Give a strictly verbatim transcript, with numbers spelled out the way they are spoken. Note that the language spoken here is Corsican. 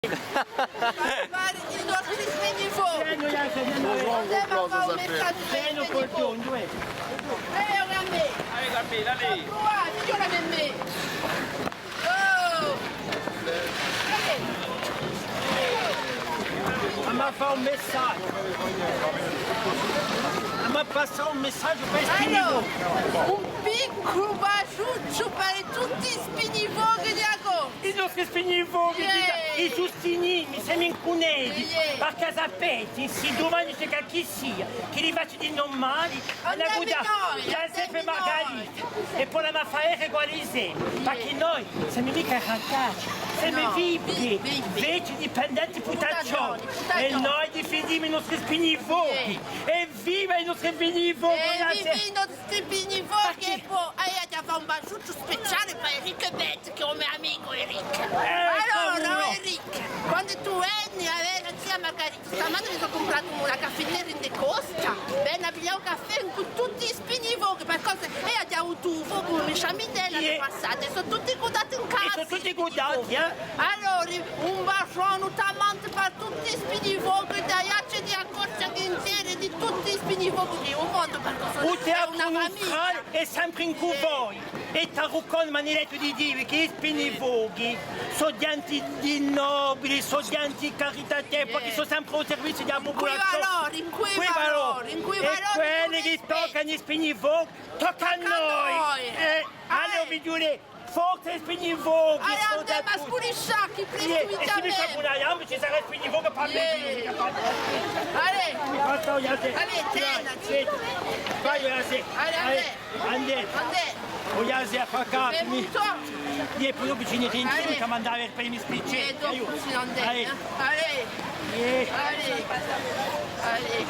Pare i nostri spinifochi. Andemu à fà un messaghju per i spinifochi. Allez, regardez. Allez, regardez, allez. Fighjula di mè. Oh. Allez. Andemu à fà un messaghju. Andemu à passà un messaghju per i spinifochi. Allora, un picculu basgiucciu per tutti i spinifochi di Ago. I nostri spinifochi, i sustinimu, semu incù elli, perchè sapete, sì dumani ci hè qualchissia chì li face di noi mali, andemu noi, andemu noi. È po andemu à fà regolarizzà, perchè noi semu micca rattacci, semu vivi, veci, dipendenti, putaccioni, è noi difindimu i nostri spinifochi, è viva i nostri spinifochi! Sti spinifochi, è po, eh, aghju da fà un basgiucciu speciale per Eric Bett, chì hè u me amicu Eric. Allora, Eric, quandu tù veni à vede a zia Margarita, stamane mi sò cumpratu una caffitera in di Costa, veni à piglià u caffè cù tutti i spinifochi, perchè eiu aghju avutu u focu in a sciaminella l'annu passatu, è sò tutti cuddati in casa. È sò tutti cuddati, eh? Allora, un basgione tamantu per tutti i spinifochi, di Aiacciu, di a Corsica intera, di tutti i spinifochi di u mondu, perchè sò una famiglia. U teatru nustrale hè sempre incù voi. È t'arricordu, m'anu dettu di dì vi chì i spinifochi sò ghjenti di nobili, sò ghjenti caritativi, chì sò sempre à u serviziu di a pupulazione. Incù i valori, incù i valori, incù i valori. È quelli chì toccanu i spinifochi, tocca à noi. Eh, allez, o figlioli, forza i spinifochi, forza à tutti. Andemu à sculiscià chì prestu. È s'è mi sciaccu una ghjamba, ci sarà i spinifochi per mè. Allez. Basta, o Iasè. Allez, tena. Vai, o Iasè. Allez, andè. Andè. Andè. O Iasè, affacca mi. Iè, po dopu ci ne rintemu, chì m'anu da dà per i me spiccè. Aiò. Allez. Allez. Allez.